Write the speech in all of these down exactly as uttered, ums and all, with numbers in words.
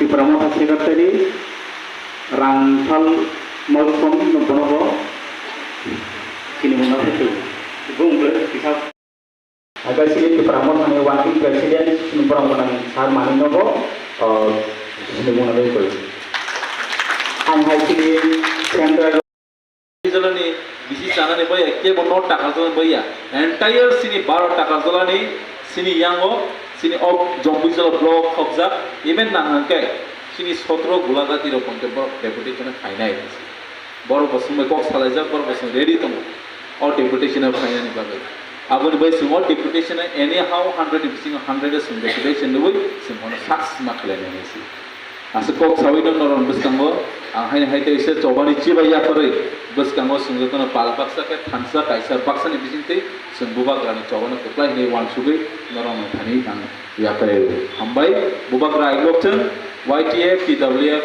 Tipra Motha Secretary Rangthal Molsom no bono bo chini mungna phetu. Bung ble kisa. Aga chini Tipra Motha ni Working President chini borok mwnang sir mani no bo, o, chini mungna bai koi. Ang hai chini Central Jolani bisi chanani baiya, kebo no Takarjalani baiya. Entire sini baro Takarjalani sini yango, sini o Jompuijala block khobjak, even nang hwnkhe sini sotro Gulagati rok hwnkhe borok deputation phainai. Borok bo swngbai kok salaijak, borok bo swng ready tongo o deputation phainani bagwi. Aboni bai swng o deputation anyhow hundred bisingo hundred swng deputation rwui swng bono success ma khlainai hinwi si. Aswk kok saui no norok bwskango, ang haino hai teisa chobani chibai yapharwi bwskango chwng jotono pal baksa khe thansa kaisa baksani bisingtwi chwng bubagrani chobano kwplai hinwi uansugwi norokno thani ang yapharwi rw. Hambai, bubagra aiglok thwng, Y T F, T W F,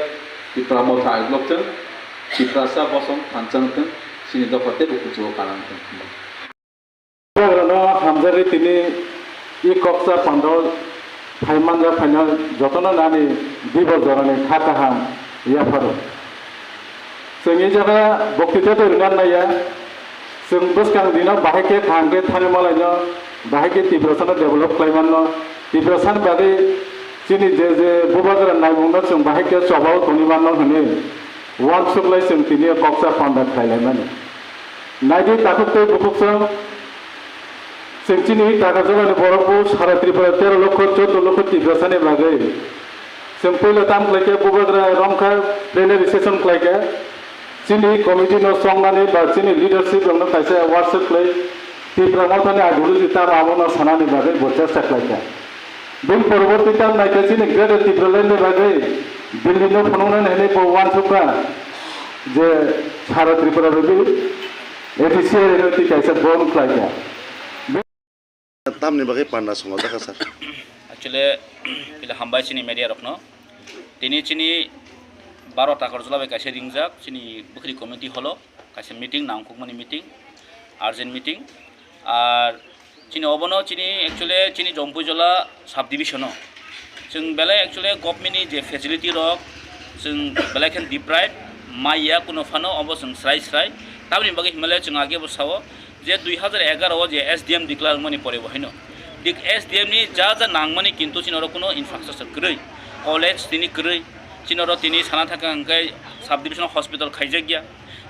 Tipra Motha aiglok thwng, Tiprasa bosong thansa wng thwng, chini dopha teibo kuchugo kanang thwng. Bubagrano hamjagwi tini i koksa pando phai manja phaino jotono nani dibo jorani kha kaham yapharo. Chwng i jaga boktwita twi rwna naiya, chwng bwskang dino bahai khe kaham khe thani malaino, bahai khe Tiprasano develop khlai manno, Tiprasani bagwi chini je je bubagra naimungno chwng bahai khe chobao tongwi manno hwnwi uansuk lai chwng tini o koksa panda khlai lai mani. Naidi takhuk tei bukhuk song, chwng chini Takarjalani borok bo sara Tripura tero lokho choudo lokho Tiprasani bagwi. Chwng puila tam khlai khe bubagra romkha plenary session khlai khe. Chini committee no songnani ba chini leadership rokno kaisa WhatsApp khlai Tipra Mothani ideology tamo abono sanani bagwi bo chesta khlai kha. Bini poroborti tam naikhe chini Greater Tipraland ni bagwi Delhi no phunuknani hinwi bo uansukha je sara Tripura rwgwi A D C I rwgwi twi kaisa bon khlaikha. Tamni bagwi panda swngo dakha sir? Actually, pila hambai chini media rokno. Tini chini baro Takarjala bai kaisa ringjak chini bwkhri committee holo. Kaisa meeting, nangkukmani meeting, urgent meeting. Ar chini obono chini actually chini Jompuijala subdivision o chwng belai actually government ni je facility rok chwng belai khe deprive maya kuno phano obo chwng srai srai. Tamoni bagwi himale chwng age bo sao je dui hazar egaroh o je S D M declare wngmani pore bo haino dik S D M ni ja ja nangmani kintu chini oro kuno infrastructure kwrwi, college tini kwrwi, chini oro tini sana thangkha hwnkhe subdivision hospital khaijakya.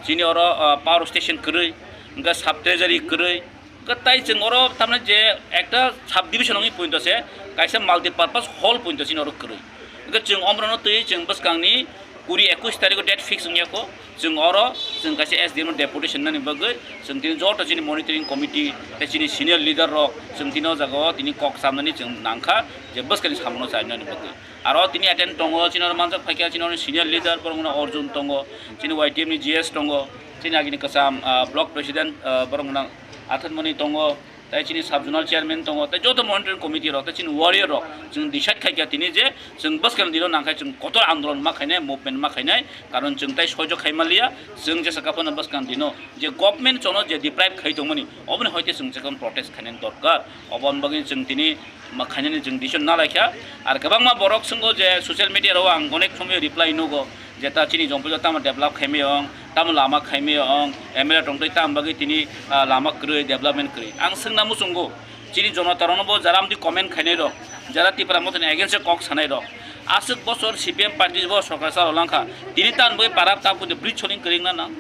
Chini oro, ah, power station kwrwi, hwnkhe sub treasury kwrwi, hwnkhe tai chwng oro tamni je ekta sub division wngwi poito se kaisa multi purpose hall poito chini oro kwrwi. Hwnkhe chwng omorokno twi chwng bwskangni kuri ekush tarikh o date fix wngya kho, chwng oro chwng kaisa S D M no deputation nani bagwi chwng tini joto chini monitoring committee tei chini senior leader rok chwng tini o jaga o tini kok chamnani chwng nangkha je bwskangni samungo chainani bagwi. Aro tini attend tongo, chini oro manjak phaikha, chini oro senior leader, borok wngkha Arjun tongo, chini Y T F ni G S tongo, chini agini kwcham, ah, block president, ah, borok wngkha Athanmoni tongo, tei chini sub zonal chairman tongo, tei joto monitoring committee rok, tei chini warrior rok, chwng decide khaikha tini je chwng bwskang dino nangkhai chwng kotor andolon ma khainai, movement ma khainai, karon chwng tai soijo khai manliya, chwng jesa kaphano bwskang dino je government chono je deprive khai tongmani, oboni hoite chwng jekon protest khainani dorkar, oboni bagwi chwng tini ma khainani chwng decision na laikha. Ar kwbangma borok swngo je social media rao ang onek somoi reply nugo je ta chini Jompuijala tamo develop khaimai ong, tamo lama khaimai ong, M L A tongtwi tamo bagwi tini, ah, lama kwrwi, development kwrwi. Ang swngna muchungo chini jonota rokno bo jara amtwi comment khainai rok, jara Tipra Mothani against o kok sanai rok, aswk bosor C P M party bo sorkar chalo langkha, tini tan bagwi para ta bridge soling kwrwi wngna nang.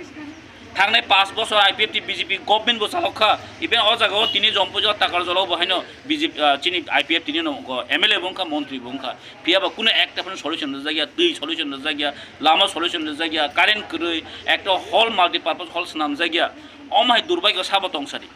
Thangnai paanch bochor I P F T B J P government bo chalok kha. Even o jaga o tini Jampui jora Takarjala o bo haino B J P, ah, chini I P F T ni no, go M L A bo wngkha, montri bo wngkha. Phiya ba kunu ekta phano solution rwjak ya, twi solution rwjak ya, lama solution rwjak ya, current kwrwi, ekta hall, multi purpose hall swnamjak ya. Omo hai durbhagyo sabo tong sadi.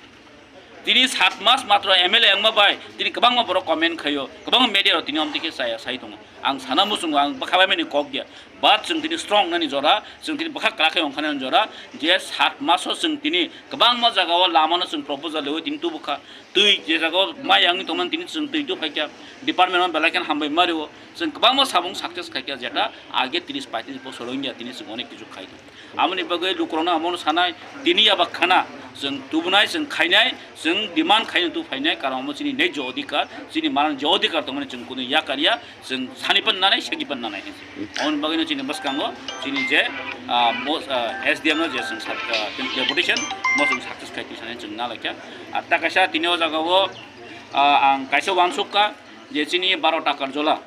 Tini sat mas matro M L A wngma bai tini kwbangma borok comment khaio, kwbangma media rok tini omtwi khe chaya sai tongo. Ang sana muchungo, ang bwkha bai mani kok ya. But chwng tini strong nani jora, chwng tini bwkha kwrak khe ongkha nani jora, je sat maso chwng tini kwbangma jagao lamano chwng proposal rwi tini tubukha. Twi je jagao mai wngwi tongmani tini chwng twi tu phaikha. Department o belai kheno hambai ma rwo. Chwng kwbangma sabung success khaikha, jeta age tris paitris bosor wngya tini chwng onek kichu khai tongo. Aboni bagwi lukurokno amono sanai, tini yaba khana chwng tubunai, chwng khainai, chwng demand khaina tu phainai, karon omo chini nejo odhikar, chini maran je odhikar tongmani chwng kunu yakarya, chwng sani pan nanai, segi pan nanai hinsi. Aboni bagwino chini bwskango chini je, ah, mo-, ah, S D M no je chwng sak-, ah, chwng deputation mo chwng success khai twi sanai chwng nalaikha. Ar ta kaisa tini o jagao, ah, ang kaisa uansukha je chini baro Takarjala.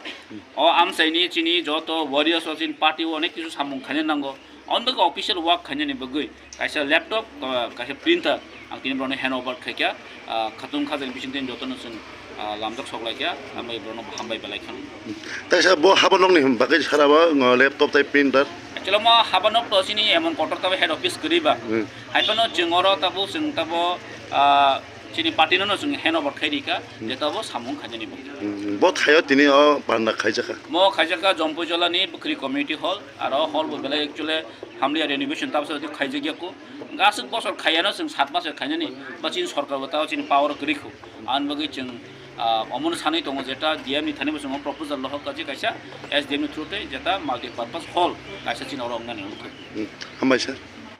O amchaini chini joto warriors o chini party o onek kisu samung khaina nango. Aboni bagwi official work khainani bagwi kaisa laptop, ah, kaisa printer ang tini borokno hand over khaikha, ah, khatung khajani bisingtwi jotono chwng, ah, lamjak soklaikha, hambai borokno hambai belai khano. Taisa bo haba nokni bagwi sara ba, ngo, laptop tai printer. Actually, mo haba nok to chini emon kotor tabo head office kwrwi ba. Hmm. Hai phano chwng oro tabo, chwng tabo, ah, chini party no no chwng hand over khai rikha, Hmm. je tabo samung khainani bagwi. Hmm. Bo thaio tini o panda khaijakha. Mo khaijakha Jampui Jolani Bwkhri Community Hall, aro hall bo belai actually hamliya renovation tabsa khaijak ya ko. Aswk bosor khaiyano chwng sat maso khainani, ba chini sorkar bo tao chini power kwrwi kho. Ani bagwi chwng, ah, omono sanwi tongo jeta D M ni thani bo chwng proposal lohok kaji kaisa S D M ni through tei jeta multi purpose hall kaisa chini oro wngnani wngkha. Hmm, hambai sir.